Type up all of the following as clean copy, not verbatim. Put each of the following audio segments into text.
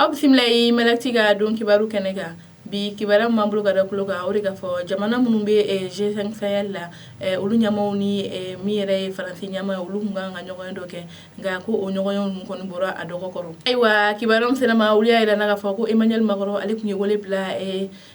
Aw bisimila ye Mɛlɛti ka don kibaru kɛnɛ kan. Bi kibaruya min b'an bolo ka da tulo kan, o de ka fɔ jamana minnu bɛ G5 Sahel la, olu ɲɛmaaw ni min yɛrɛ ye Faransi ɲɛmaa ye, olu tun kan ka ɲɔgɔn dɔ kɛ, nka ko o ɲɔgɔn ninnu kɔni bɔra a dɔgɔ kɔrɔ. Ayiwa, kibaruya min sera ma, olu y'a jira k'a fɔ ko Emmanuel Macron, ale tun ye wele bila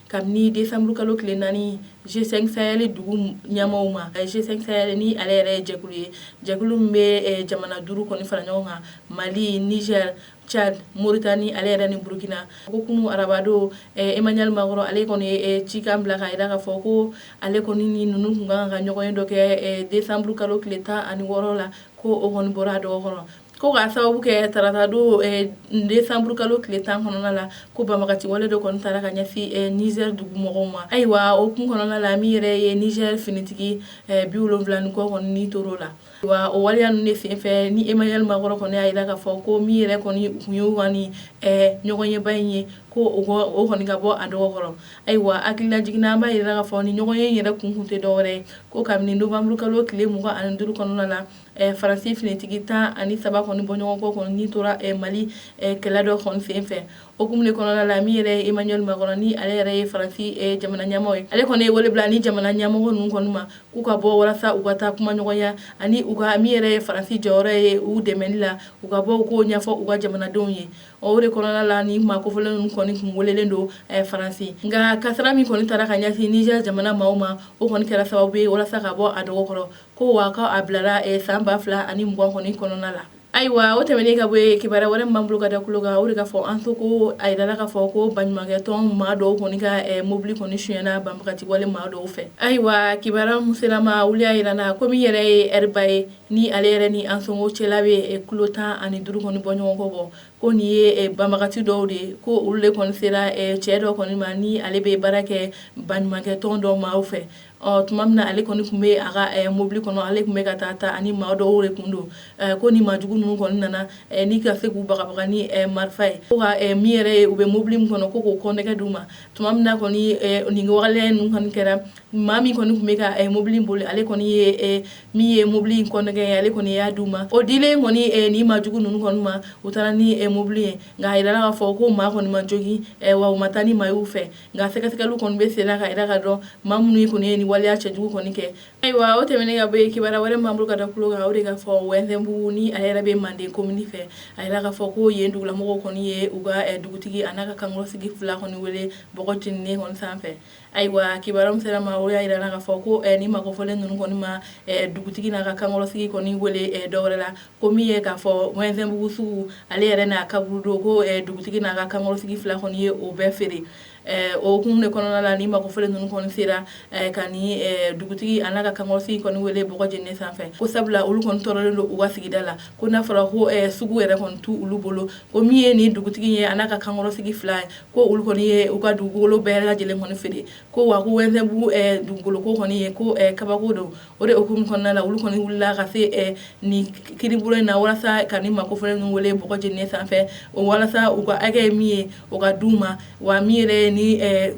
kabini décembre kalo tile 4 G5 Sahel dugu ɲɛmaaw ma. G5 Sahel ni ale yɛrɛ ye jɛkulu ye, jɛkulu min bɛ jamana duuru kɔni fara ɲɔgɔn kan: Mali, Niger, Tchad, Mauritanie, ale yɛrɛ ni Burkina. Ko kunu arabadon, Emmanuel Macron, ale kɔni ye cikan bila ka jira k'a fɔ ko ale kɔni ni ninnu tun kan ka ɲɔgɔn ye dɔ kɛ décembre kalo tile 16 la, ko o kɔni bɔra a dɔgɔ kɔrɔ, ko k'a sababu kɛ tarata don décembre kalo tile 10 kɔnɔna la, ko banbagaci wale dɔ kɔni taara ka ɲɛsin Niger dugu mɔgɔw ma. Ayiwa, o kun kɔnɔna la, min yɛrɛ ye Niger finitigi 70 ni kɔ kɔni ni tor'o la. Wa o waleya ninnu de senfɛ ni Emmanuel Macron kɔni y'a jira k'a fɔ ko min yɛrɛ kɔni tun y'u ka ni ɲɔgɔnyeba in ye, ko o kɔni ka bɔ a dɔgɔ kɔrɔ. Ayiwa, hakililajigin na, an b'a jira k'a fɔ ni ɲɔgɔnye in yɛrɛ kun tɛ dɔwɛrɛ ye, ko kabini novembre kalo tile 25 kɔnɔna la, Faransi finitigi 13 kɔni bɔ ɲɔgɔn kɔ kɔni ni tora Mali kɛlɛ dɔ kɔni senfɛ. O hukumu de kɔnɔna la, min yɛrɛ ye Emmanuel Macron ni ale yɛrɛ ye Faransi jamana ɲɛmɔgɔ ye, ale kɔni ye wele bila ni jamana ɲɛmɔgɔ ninnu kɔni ma, k'u ka bɔ walasa u ka taa kuma ɲɔgɔnya ani u ka min yɛrɛ ye Faransi jɔyɔrɔ ye u dɛmɛli la, u ka bɔ u k'o ɲɛfɔ u ka jamanadenw ye. O de kɔnɔna la ni maa kofɔlen ninnu kɔni tun welelen don Faransi. Nka kasara min kɔni taara ka ɲɛsin Niger jamana maaw ma, o kɔni kɛra sababu ye walasa ka bɔ a dɔgɔ kɔrɔ, ko wa ka a bilara san 2020 kɔni kɔnɔna la. Ayiwa, o tɛmɛnen ka bɔ yen, kibaruya wɛrɛ min b'an bolo ka da tulo kan, o de ka fɔ an to ko a yirala k'a fɔ ko baɲumankɛ tɔn maa dɔw kɔni ka mobili kɔni sonyɛna banbagaci wale maa dɔw fɛ. Ayiwa, kibaruya min sera ma, olu y'a yira na ko min yɛrɛ ye Ɛriba ye, ni ale yɛrɛ ni Ansongo cɛla bɛ kilo 15 kɔni bɔ ɲɔgɔn kɔ bɔ, ko nin ye banbagaci dɔw de ye, ko olu de kɔni sera cɛ dɔ kɔni ma, ni ale bɛ baara kɛ baɲumankɛ tɔn dɔw maaw fɛ. Ɔ tuma min na ale kɔni tun bɛ a ka mobili kɔnɔ, ale tun bɛ ka taa ta ani maa dɔw de tun don, ko ni maajugu ninnu kɔni nana ni ka se k'u bagabaga ni marifa ye, ko ka min yɛrɛ ye u bɛ mobili min kɔnɔ, ko k'o kɔnɛgɛ d'u ma. Tuma min na kɔni nin waleya ninnu kɔni kɛra, maa min kɔni tun bɛ ka mobili boli, ale kɔni ye min ye mobili in kɔnɛgɛ ye, ale kɔni y'a d'u ma. O dilen kɔni ni maajugu ninnu kɔni ma, u taara ni mobili ye. Nka a yirala k'a fɔ ko maa kɔni ma jogin, wa u ma taa ni maa y'u fɛ. Nka sɛgɛsɛgɛliw kɔni bɛ senna ka yira ka dɔn maa minnu kɔni ye ni waleya cɛjugu kɔni kɛ. Ayiwa, o tɛmɛnen ka bɔ yen, kibaruya wɛrɛ min b'an bolo ka da tulo kan, o de ka fɔ Wɛnzɛnbugu, ni a yɛrɛ bɛ Manden komini fɛ, a yira k'a fɔ ko yen dugulamɔgɔw kɔni ye u ka dugutigi a n'a ka kankɔrɔsigi fila kɔni wele bɔgɔ jeninen kɔni sanfɛ. Ayiwa, kibaruya min sera ma, o y'a yira k'a fɔ ko ni maa kofɔlen ninnu kɔni ma dugutigi n'a ka kankɔrɔsigi kɔni wele dɔwɛrɛ la, ko min ye k'a fɔ Wɛnzɛnbugu sugu, ale yɛrɛ n'a kaburudo, ko dugutigi n'a ka kankɔrɔsigi fila kɔni ye o bɛɛ feere. O hukumu de kɔnɔna la ni maa kofɔlen ninnu kɔni sera ka ni dugutigi a n'a ka kankɔrɔsigi kɔni wele bɔgɔ jeninen sanfɛ, ko sabula olu kɔni tɔɔrɔlen don u ka sigida la, ko n'a fɔra ko sugu yɛrɛ kɔni t'u olu bolo, ko min ye nin dugutigi ye a n'a ka kankɔrɔsigi fila ye, ko olu kɔni ye u ka dugukolo bɛɛ lajɛlen kɔni feere, ko wa ko Wɛnzɛnbugu dugukolo ko kɔni ye ko kabako don. O de hukumu kɔnɔna la, olu kɔni wulila ka se nin kiiribulon in na walasa ka nin maa kofɔlen ninnu wele bɔgɔ jeninen sanfɛ, walasa u ka hakɛ ye min ye, o ka d'u ma, wa min yɛrɛ ye ni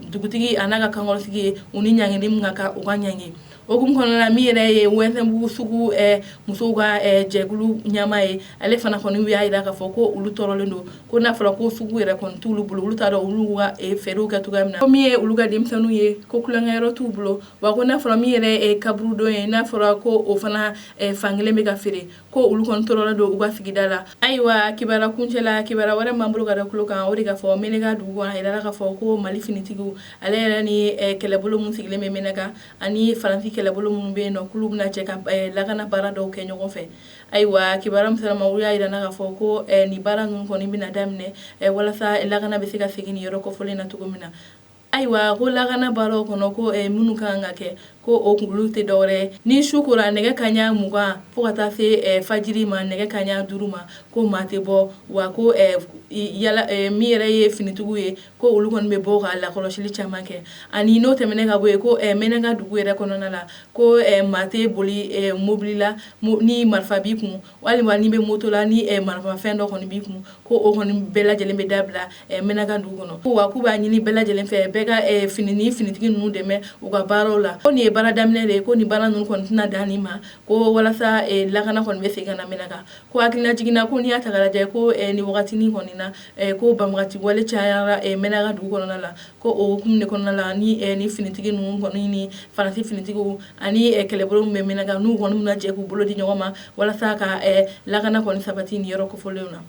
dugutigi a n'a ka kankɔrɔsigi ye, u ni ɲangili min ka kan, u ka ɲangi. O hukumu kɔnɔna la, min yɛrɛ ye Wɛnzɛnbugu sugu musow ka jɛkulu ɲɛmaa ye, ale fana kɔni y'a jira k'a fɔ ko olu tɔɔrɔlen don, ko n'a fɔra ko sugu yɛrɛ kɔni t'olu bolo, olu t'a dɔn olu ka feerew kɛ cogoya min na, ko min ye olu ka denmisɛnninw ye, ko tulonkɛyɔrɔ t'u bolo, wa ko n'a fɔra min yɛrɛ ye kaburudon ye, n'a fɔra ko o fana fankelen bɛ ka feere, ko olu kɔni tɔɔrɔlen don u ka sigida la. Ayiwa, kibaruya kuncɛ la, kibaruya wɛrɛ b'an bolo ka da tulo kan, o de ka fɔ Menaka dugu kɔnɔ, a yirala k'a fɔ ko Mali finitigiw, ale yɛrɛ ni kɛlɛbolo min sigilen bɛ Menaka ani Faransi kɛlɛbolo minnu bɛ yen nɔ, k'olu bɛna jɛ ka lakana baara dɔw kɛ ɲɔgɔn fɛ. Ayiwa, kibaruya min sera ma, olu y'a jira k'a fɔ ko nin baara ninnu kɔni bɛna daminɛ walasa lakana bɛ se ka segin nin yɔrɔ kofɔlen na cogo min na. Ayiwa, ko lakana baaraw kɔnɔ, ko minnu ka kan ka kɛ, ko o olu tɛ dɔwɛrɛ, ni su kora nɛgɛ kanɲɛ 20 fo ka taa se fajiri ma nɛgɛ kanɲɛ 5 ma, ko maa tɛ bɔ, wa ko yala min yɛrɛ ye finitigiw ye, ko olu kɔni bɛ bɔ ka lakɔlɔsili caman kɛ. Ani n'o tɛmɛnen ka bɔ yen, ko Menaka dugu yɛrɛ kɔnɔna la, ko maa tɛ boli mobili la ni marifa b'i kun, walima n'i bɛ moto la ni marifafɛn dɔ kɔni b'i kun, ko o kɔni bɛɛ lajɛlen bɛ dabila Menaka dugu kɔnɔ. Ko wa k'u b'a ɲini bɛɛ lajɛlen fɛ, bɛɛ ka fini ni finitigi ninnu dɛmɛ u ka baaraw la. Ko nin ye baara daminɛ de ye, ko nin baara ninnu kɔni tɛna dan nin ma, ko walasa lakana kɔni bɛ segin ka na Menaka. Ko hakililajigin na, ko n'i y'a ta k'a lajɛ, ko nin wagatinin kɔni na, ko banbagaci wale cayara Menaka dugu kɔnɔna la. Ko o hukumu de kɔnɔna la ni finitigi ninnu kɔni ni Faransi finitigiw ani kɛlɛbolo min bɛ Menaka, n'u kɔni bɛna jɛ k'u bolo di ɲɔgɔn ma walasa ka lakana kɔni sabati nin yɔrɔ kofɔlenw na.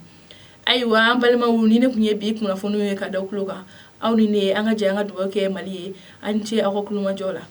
Ayiwa, an balimaw, ni ne tun ye bi kunnafoniw ye ka da tulo kan, aw ni ne, an ka jɛ an ka dugawu kɛ Mali ye. An ce aw ka kulomajɔ la.